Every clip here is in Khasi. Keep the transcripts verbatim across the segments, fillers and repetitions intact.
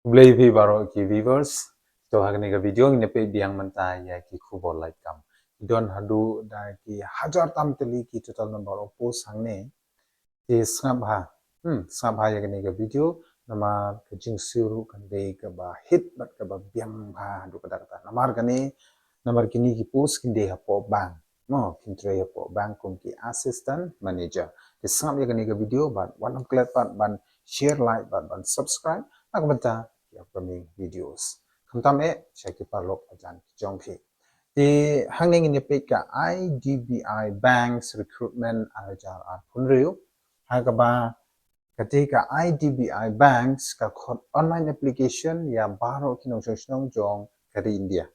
Khublei phi baroh ki viewers. To ha kane ka video ngin ïa peit biang mynta ïa ki khubor lait kam. Ki don haduh da ki hajar tam tylli ki total number of post hangne. Te sngap ha. Hmm, sngap ha ïa kane ka video namar ka jingsiew ruh kan dei kaba hit bad kaba biang bha haduh katta katta. Namar kane, namar kine ki post kin dei hapoh bank. Mo, kin trei hapoh bank kum ki assistant manager. Te sngap ïa kane ka video bad wat nym klet pat ban share, like bad ban subscribe na ka bynta ki upcoming videos. Khamtam eh sha ki paralok hajan ki jong phi. Te hangne ngin ïa peit ka I D B I Banks Recruitment ar hajar arphew hynriew. Ha kaba kata ka I D B I Banks ka khot online application ïa baroh ki nongshong shnong jong ka ri India.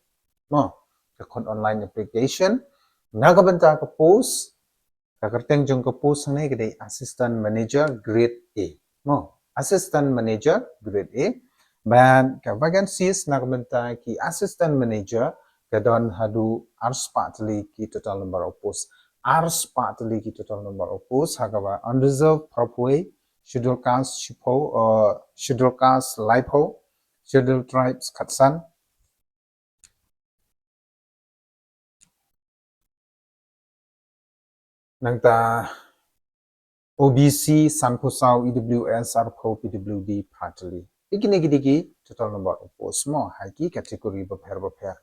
Mo, ka khot online application na ka bynta ka post, ka kyrteng jong ka post hangne ka dei assistant manager grade A. Mo, assistant manager grade A. Bad ka vacancies na ka bynta ki assistant manager ka don haduh arspah tylli ki total number of post. Arspah tylli ki total number of post, ha kaba unreserved phraphew wei, scheduled caste shiphew, uh, scheduled caste laiphew, scheduled tribes khatsan. Nangta O B C sanphew saw, E W S arphew, P W D pha tylli. Te kine ki dei ki total number of post mo ha ki category bapher bapher.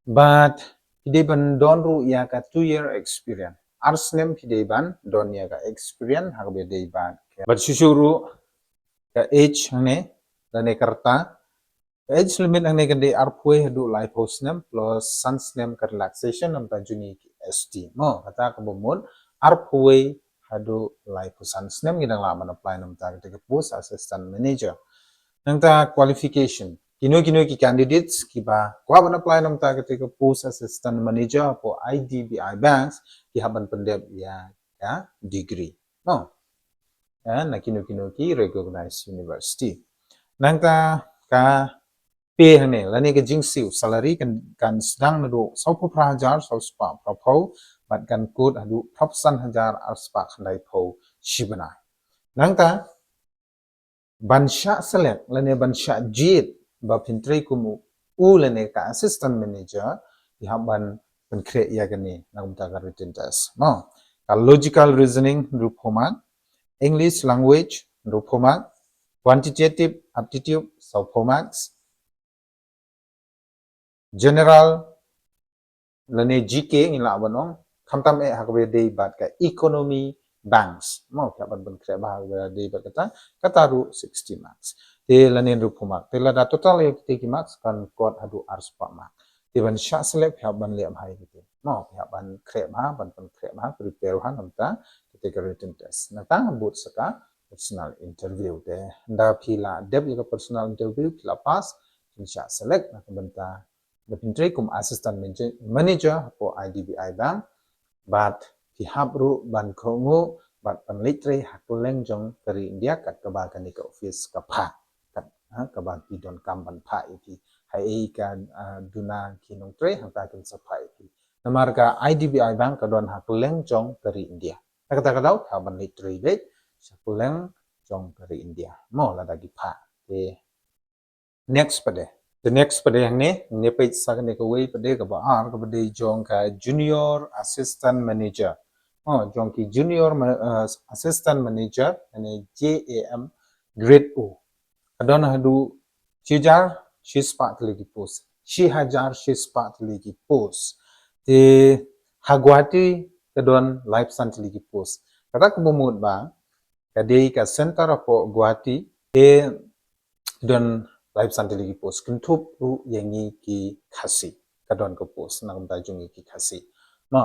Bad phi dei ban don ruh ïa ka two year experience. Ar snem phi dei ban don ïa ka experience ha kaba dei bad ka. Bad shuh shuh ruh ka age hangne lane ka rta. Ka age limit hangne kan dei arphew wei haduh laiphew snem plus san snem ka relaxation namar jong ngi ki S T. Mo, kata kaba mut arphew wei haduh laiphew san snem ngi dang lah ban apply namar kata ka post assistant manager. Nangta qualification. Kino kino ki candidates kiba kwah ban apply namar kata ka post assistant manager hapoh I D B I Banks ki hap ban pyndep ïa ka degree. Mo. Ïa, na kino kino ki recognized university. Nangta ka pay hangne lane ka jingsiew, salary kan, kan sdang naduh sawphew phra hajar sawspah phraphew bad kan kut haduh phraphew san hajar arspah khyndaiphew shi bnai. Nangta ban shah select lane ban shah jied ba phin trei kum u lane ka assistant manager, phi hap ban pynkhreh ïa kane na ka bynta ka written test. Mo, ka logical reasoning hynriewphew mark, English language hynriewphew mark, quantitative aptitude sawphew marks, general lane G K ngi lah ban ong, khamtam eh ha kaba dei bad ka economy banks. Mo, phi hap ban pynkhreh bha ha kaba dei bad kata, kata ruh sixty marks. Te lane hynriewphew mark. Te lada total ïa kita ki marks kan kot haduh arspah mark. Te ban shah select phi hap ban leh bha ïa kita. Mo, phi hap ban khreh bha, ban pynkhreh bha, prepare bha namar kata ka written test. Nangta bud sa ka personal interview. Te ynda phi la dep ïa ka personal interview, phi la pass, phin shah select na ka bynta ba phin trei kum assistant manager, manager hapoh I D B I Bank. Bad phi hap ruh ban kohnguh bad ban leit trei ha kylleng jong ka ri India kat kaba kane ka office ka phah. Kat, ha, kaba ki donkam ban phah ïa phi. Haei ka, ah, duna ki nongtrei hangta kin sa phah ïa phi. Namar ka I D B I Bank ka don ha kylleng jong ka ri India. Na kata ka daw phi hap ban leit trei beit sha kylleng jong ka ri India. Mo, lada ki phah. Te next pat de. The next pat de hangne, ngin ïa peit sa kane kawei pat de kaba ar, kaba dei jong ka junior assistant manager. Oh, jong ki junior ma-, eh, assistant manager, lane J A M grade O. Ka don haduh shi hajar shispah tylli ki post. Shi hajar shispah tylli ki post. Te ha Guwahati ka don laiphew san tylli ki post. Kata kaba mut ba ka dei ka center hapoh Guwahati, te don laiphew san tylli ki post. Kynthup ruh ïa ngi ki Khasi, ka don ka post na ka bynta jong ngi ki Khasi. Mo,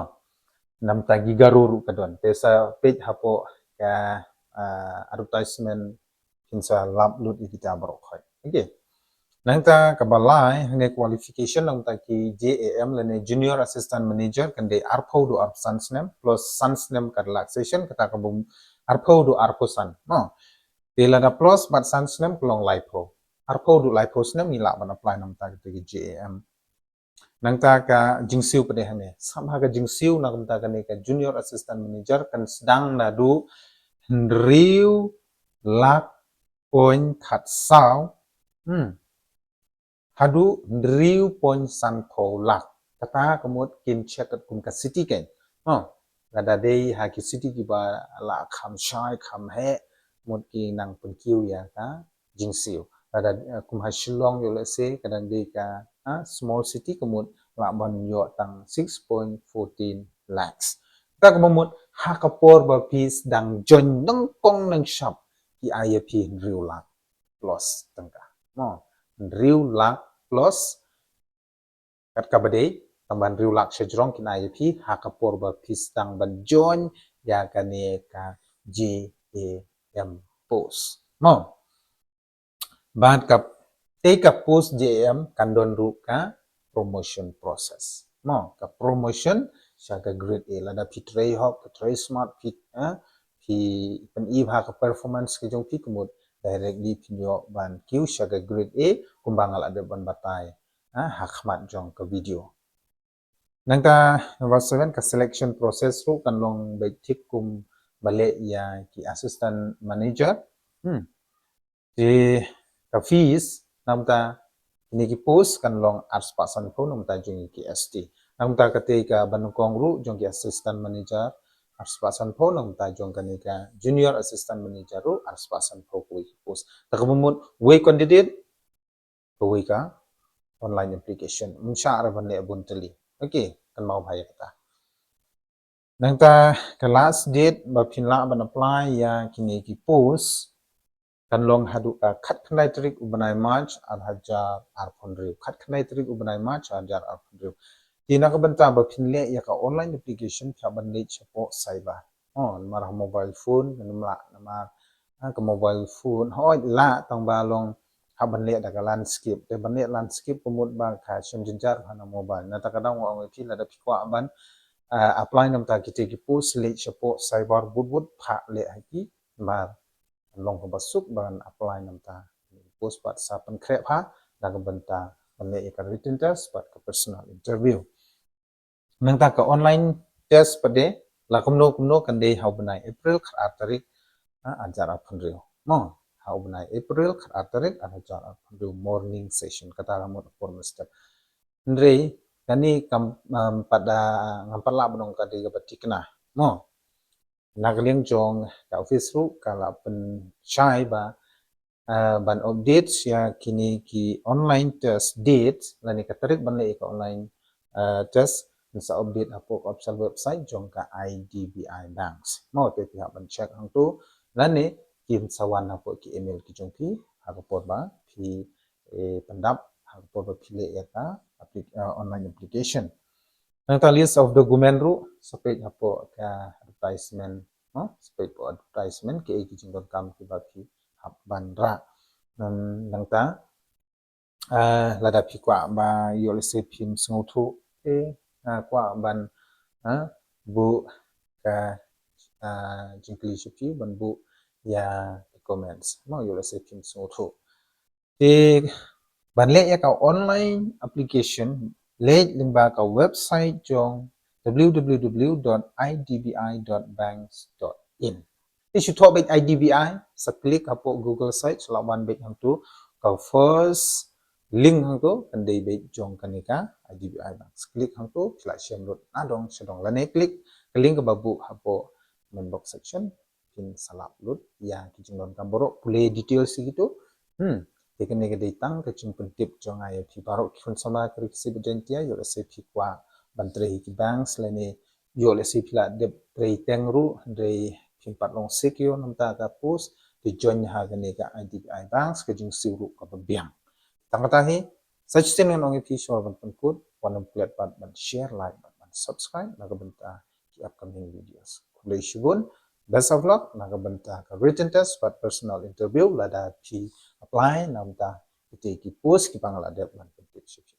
na ka bynta ki Garo ruh ka don. Te sa peit hapoh ka, ah, advertisement phin sa lap lut ïa kita baroh khoit. Okay. Nangta kaba lai, hangne qualification na ka bynta ki J A M lane Junior Assistant Manager kan dei arphew haduh arphew san snem plus san snem ka relaxation, kata kaba arphew haduh arphew san. Mo. Te lada plus bad san snem ka long laiphew. Arphew haduh laiphew snem ngi lah ban apply na ka bynta kita ki J A M. Nangta ka jingsiew pat de hangne. Sngap ha ka jingsiew na ka bynta kane ka Junior Assistant Manager kan sdang naduh hynriew lak point khatsaw Hmm. Haduh hynriew point san phew lak. Kata ka mut kin check kat kum ka city kein. Oh. Lada dei ha ki city kiba la kham shai kham heh, mut ki nang pynkiew ïa ka jingsiew. Lada, eh, kum ha Shillong ïoh lehse ka dang dei ka, ha, small city ka mut lah ban ïoh tang six point fourteen lakhs. Kata ka mut ha ka por ba phi dang join nyngkong nyngshap ki ai ïa phi hynriew lak plus tyngka. Mo, hynriew lak plus kat kaba dei, tang ba hynriew lak shajrong kin ai ïa phi ha ka por ba phi dang ban join ïa kane ka J A M post. Mo. Bad ka, te ka post J A M kan don ruh ka promotion process. Mo, ka promotion sha ka grade A, lada phi trei hok, phi trei smart, phi, eh, phi pyn-i bha ka performance ka jong phi, ka mut directly phin ïoh ban kiew sha ka grade A, kumba nga la dep ban batai, eh, ha khmat jong ka video. Nangta number seven, ka selection process ruh kan long beit thik kumba leh ïa ki assistant manager. Hmm. Te ka fees namta kine ki post kan long arspah sanphew namta jong ki S T. Namta kata ka ba nyngkong ruh jong ki assistant manager arspah sanphew namta jong kane ka junior assistant manager ruh arspah sanphew kawei ki post. Ta ka mut wei candidate kawei ka online application. Mynshwa re ban leh bun tylli. Okay, kan mau bha ïa kata. Nangta ka last date ba phin lah ban apply ïa kine ki post kan long haduh ka khatkhyndai tarik u bnai March ar hajar arphew hynriew. Khatkhyndai tarik u bnai March ar hajar arphew hynriew. Te na ka bynta ba phin leh ïa ka online application phi hap ban leit shapoh cyber. Oh, namar ha mobile phone, namar, namar, ha, ka mobile phone, hooid lah tang ba long hap ban leh da ka landscape. Te ban leh landscape ka mut ba ka shem jynjar ha na mobile. Nangta ka dang ong ïa phi lada phi kwah ban, ah, apply namta kita ki post leit shapoh cyber bud bud pha leh ha ki namar long kaba suk ban apply namta post bad sa pynkhreh bha na ka bynta ban leh ïa ka written test bad ka personal interview. Nangta ka online test pat de la kumno kumno kan dei ha u bnai April khatar tarik, ha, ar hajar arphew hynriew. Mo, ha u bnai April khatar tarik ar hajar arphew hynriew morning session kata ka mut por mynstep. Hynrei kane kam, um, pat da ngam pat lah ban ong ka dei kaba thikna. Mo, na ka liang jong ka office ruh ka la pynshai ba, uh, ban update ïa kine ki online test date lane ka tarik ban leh ïa ka online, uh, test, yn sa update hapoh ka official website jong ka I D B I Banks. Mo, te phi hap ban check hangto lane kin sa wan hapoh ki email ki jong phi ha ka por ba phi, eh, pyndap ha ka por ba phi leh ïa ka appli-, uh, online application. Nangta list of document ruh sa peit hapoh ka advertisement, no? Sa peit hapoh advertisement kiei ki jingdonkam kiba phi hap ban rah. Nang, nangta, ah, lada phi kwah ba ïoh lehse phim sngewthuh, eh, ah, kwah ban, ah, buh ka, ah, jingkylli sha phi ban buh ïa ki comments. Mo, ïoh lehse phim sngewthuh. Te ban leh ïa ka online application, leit lyngba ka website jong W W W dot I D B I dot banks dot in. Te shu thoh beit I D B I, sa click hapoh Google search, la wan beit hangto, ka first link hangto kan dei beit jong kane ka I D B I Banks. Click hangto, phi lah shem lut nadong shadong lane click ka link kaba buh hapoh main box section. Phin sa lap lut ïa ki jingdonkam baroh, pule details ïa kito. Hmm. Te kane ka dei tang ka jingpyntip jong nga ïa phi baroh ki khun samla ka Ri Khasi bad Jaiñtia, ïoh lehse phi kwah ban trei ha ki banks lane ïoh lehse phi la dep trei teng ruh hynrei phim pat long secure namta ka post, te join ha kane ka I D B I Banks, ka jingsiew ruh kaba biang. Tang kata hi, sa shisien ngan ong ïa phi shuwa ban pynkut, wat nym klet pat ban share, like bad ban subscribe na ka bynta ki upcoming videos. Khublei shibun, best of luck na ka bynta ka written test bad personal interview lada phi apply na ka bynta kita ki post kiba nga la dep ban pyntip sha phi.